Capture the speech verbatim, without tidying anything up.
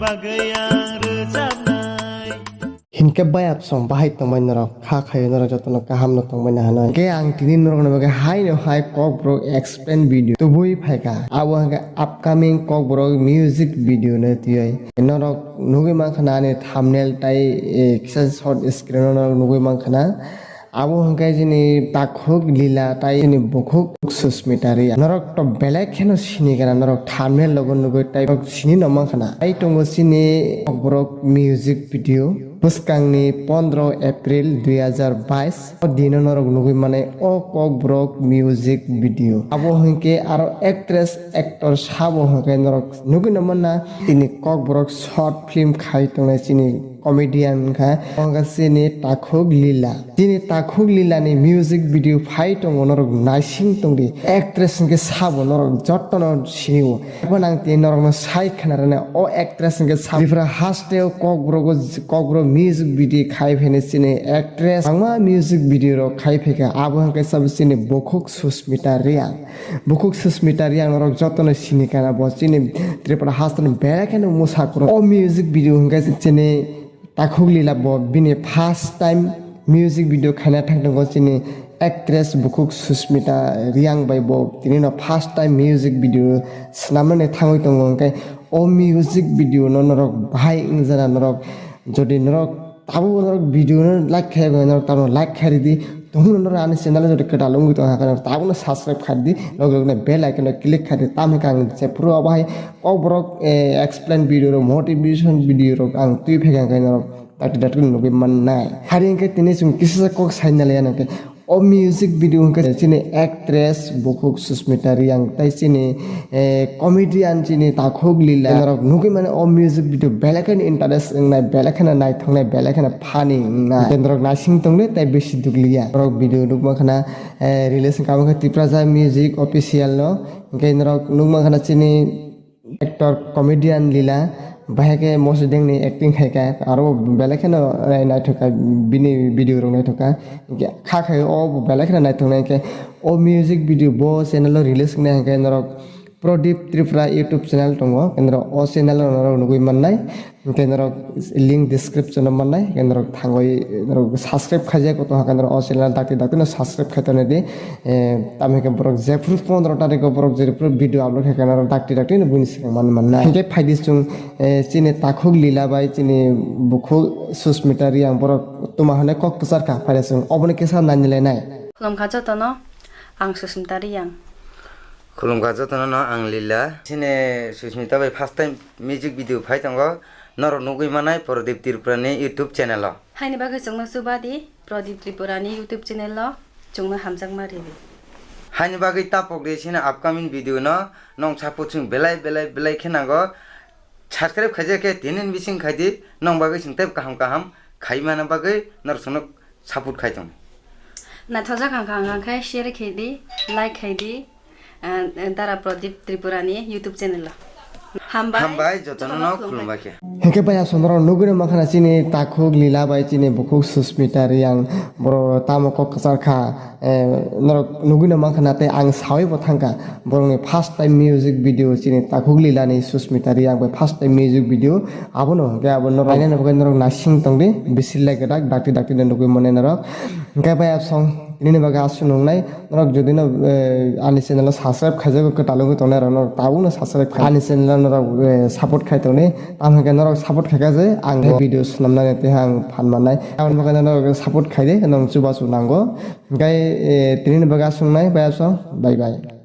Hinkhe bayap song bahai tongbai norok, kha khayo norok jotono kaham no tongbai na hanai. Hinkhe ang tini norok no bagwi hai no hai Kokborok explain video tubui phaikha. Abo hinkhe upcoming Kokborok music video no tiyoi. Norok nugui mankha na ani thumbnail tai, eh, kisa short screen o norok nugui mankha na. Abo hwnkhe chini takhuk Lila tai chini bukhuk Susmita Reang. Norok to belai kheno sini gana, norok thumbnail logo nugui tai norok sini no mankha na. Tai tongo chini Kokborok music video. Bwskangni pondro April dui hazar bais o dino norok nugui mane o Kokborok music video. Abo hwnkhe aro actress, actor sabo hwnkhe norok nugui no manna. Chini Kokborok short film khai tongnai chini comedian wngkha, wngkha chini takhuk Lila. Chini takhuk Lila ni music video phai tongo, norok naising tongdi. Actress hwnkhe sabo norok jotono sinio. Abo nang tini norokno sai khna rwna o actress hwnkhe sabo. Tripura haste o Kokborok o, Kokborok music video khai phaini chini actress. Bangma music video rok khai phaikha. Abo hwnkhe sabo chini bukhuk Susmita Reang. Bukhuk Susmita Reang norok jotono sini kana bo chini Tripura hasteni belai kheno mwsakrok. O music video hwnkhe chini takhuk Lila bo bini first time music video khaina thang tongo chini actress bukhuk Susmita Reang bai bo tini no first time music video swnamnani thangwi tongo hwnkhe o music video no norok bahai wngjana norok jodi norok Tabuk norok video no like khe, norok tabuk like khe ridi. Tabuk norok ani channel jodi kwtal wngwi tong hakhe norok tabuk no subscribe khe ridi. Log log no bell icon no click khe ridi. Tamo khe ang je phuru abo hai Kokborok, eh, explain video rok, motivation video rok ang twi phai kha khe norok dakti dakti nugwi mannai. Hari hwnkhe tini chwng kisa kok sai naliya nangkhe. O music video hwnkhe chini actress bukhuk Susmita Reang tai chini, eh, comedian chini takhuk Lila. Norok nugwi mani o music video belai kheno interest wngnai, belai kheno naithoknai, belai kheno funny wngnai. Hwnkhe norok naising tongdi tai bisi dukliya. Norok video nukma khana, eh, release wngkha omo khe Tipraja Music Official no. Hwnkhe norok nukma khana chini actor, comedian Lila, bahai khe Mosodeng ni acting khai kha, aro belai kheno naithok kha, bini video rok naithok kha, kha khai o belai kheno naithok nai khe o music video bo channel o release wngnai hwnkhe norok Pradip Tripura YouTube channel tongo, norok o channel o norok nugwi mannai, hwnkhe norok link description o mannai, hwnkhe norok thangwi norok subscribe khaijak tong hakhe norok o channel dakti dakti no subscribe khai tongnai di. Eh, tamo hwnkhe borok jephru pondro tarikh o borok jephru video upload khai kha, norok dakti dakti no buini swkang man mannai. Hwnkhe phaidi chwng, eh, chini takhuk Lila bai chini bukhuk Susmita Reang borok tuma hwnwi kok kwchar kha phaidi chwng oboni kisa naini lai nai. Khulumkha jotono, ang Susmita Reang. Khulumkha jotono no, ang Lila. Chini Susmita bai first time music video phai tongo, norok nugwi manai Pradip Tripura ni YouTube channel o. Haini bagwi chwngno chuba di. Pradip Tripura ni YouTube channel o chwngno hamjakma ridi. Haini bagwi tapok di sini upcoming video no nong support chwng belai belai belai khe nango. Subscribe khaijak khe tinin bising khai di, nong bagwi chwng tei kaham kaham khai mana bagwi norok chwngno support khai tong. Naithokjak hwnkha hwnkha khe share khai di, like khai di. Ah, Dara Pradip Tripura ni YouTube channel o. Hambai. Hambai, jotono no khulumbai khe. Hwnkhe bai aswk norok nugwino mankha na chini takhuk Lila bai chini bukhuk Susmita Reang, boro tamo kok kwchar kha, eh, norok nugwino mankha na tei ang sawi bo thangkha borokni first time music video chini takhuk Lila ni Susmita Reang bai first time music video abono hwnkhe abo norok nainani bagwi norok naising tongdi bisil lai kwdak dakti dakti no nugwi mane norok hwnkhe bai aswk nini bagwi aswk nungnai. Norok jodi no, eh, ani channel o subscribe khaijago kwtal wngwi tongnai rok norok tabuk no subscribe khai. Ani channel o norok, eh, support khai tongni. Tamo hwnkhe norok support khaikha je ang video swnamnani tei ang phan mannai. Aboni bagwi norok support khai di, norok chubachu nango. Hwnkhe, eh, tini ni bagwi aswk nai, bai aswk, bye bye.